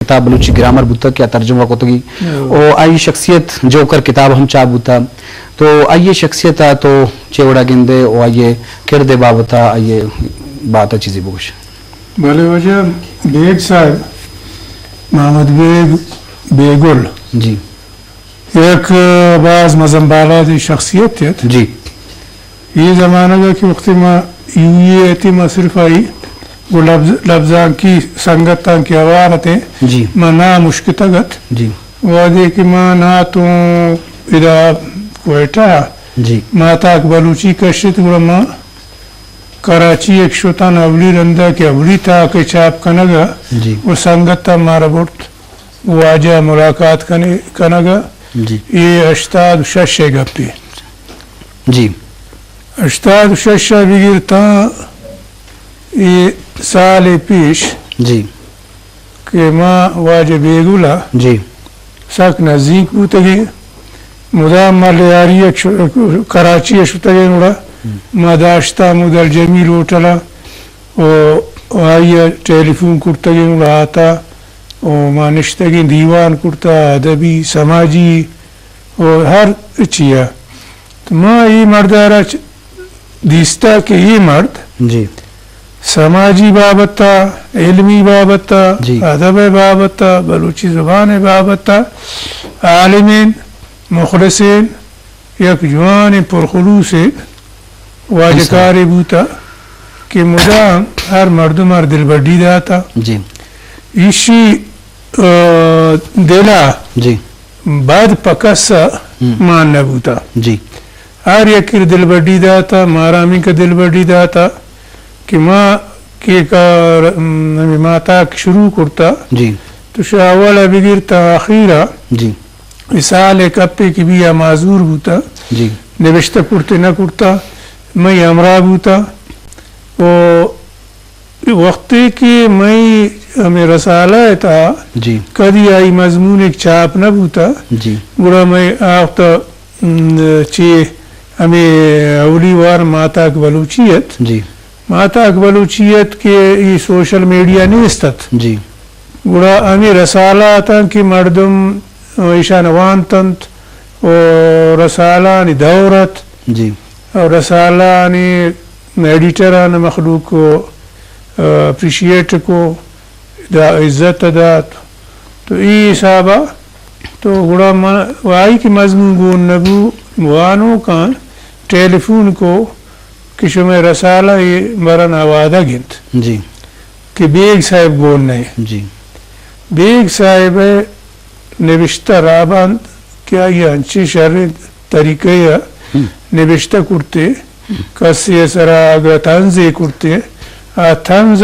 کتاب بلوچی گرامر بوتگ کہ آ ترجمہ کتگی۔ او آئی شخصیت جوکر کتاب ہم چاپ بوتا۔ تو آئی شخصیت ء تو چے وڑا گندے او آئی کرد ء بابت ء آئی بات ء چیزے بگوش۔ بلے واجہ بیگ صاحب، محمد بیگ بیگل، جی۔ یک باز مزن بالادیں شخصیت ات۔ جی۔ اے زمانگ ء کہ وقتی ما یو اے ء ات ما صرف آئی گوں لبز-، لبزانکی سنگتاں کہ ہوار اتیں، جی۔ ما نام اشکتگ ات۔ جی۔ وہدے کہ ما ناتوں ادا کوئٹہ ء جی۔ ماتاک بلوچی کشت گڑا ما کراچی ء شتاں اولی رندا کہ اولی تاک ء چاپ کنگ ء جی۔ و سنگتاں مارا برت۔ واجہ ملاقات کنے-، کنگ ء جی۔ اے ہشتاد و شش ء گپے۔ جی۔ ہشتاد و شش ء بگر تاں اے سال ء پیش جی۔ کہ ما واجہ بیگل ء جی۔ سک نزیک بوتگیں، مدام ما لیاری ء ش-، کراچی ء شتگیں گڑا ما داشتہ مدل جمیل ہوٹل ء و آئی ء ٹیلی فون کرتگیں گڑا آتا و ما نشتگیں دیوان کرتا، ادبی، سماجی و ہر چیا۔ تو ما اے مرد ء را چ-، دیستا کہ اے مرد جی۔ سماجی بابت ء، علمی بابت ء، جی۔ ادب ء بابت ء، بلوچی زبان ء بابت ء عالمین، مخلصین، یک جوانیں پرخلوصیں واجہ کارے بوتا کہ مدام ہر مردم ہر دلبڈی داتا۔ جی۔ ایشی، آ، دلا جی۔ بد پہ کس ء ہم۔ مان نہ بوتا۔ جی۔ ہر یکے دلبڈی داتا، مارا ہمینکہ دلبڈی داتا کہ ما کہ کار، ہم، ہمے ماتاک شروع کرتا۔ جی۔ تو شہ اول ء بگر تا آخیر ء جی۔ مثال ء کپے کہ بیا معذور بوتا، جی۔ نبشتہ کرتے نہ کرتا، مئی ہمراہ بوتا۔ و وقتے کہ مئی ہمے رسالہ ء تھا جی۔ کدی آئی مضمون ایک چاپ نہ بوتا، جی۔ گڑا مئی آختا، م، چی ہمے اولی وار ماتاک بلوچی ات۔ جی۔ ماتاک بلوچی ات کہ ای سوشل میڈیا نیست ات۔ جی۔ گڑا ہمے رسالہ اتاں کہ مردم ایشان وانتنت و رسالانی دور ات۔ جی۔ و رسالانی ایڈیٹران مخلوق و اپریشیٹ کو دا عزت دات۔ تو ای حسابا تو گڑا من و آئی کہ مضمون گون نبو، وانوکان ٹیلیفون کو کہ شمئے رسالہ اے برن آوادگ انت جی۔ کہ بیگ صاحب گون نئے۔ جی۔ بیگ صاحب نبشتہ راباند کہ آئی انچیں شریں طریقہ ء ہم۔ نبشتہ کرتے، کسے ء سرا اگہ طنزے کرتے، آ طنز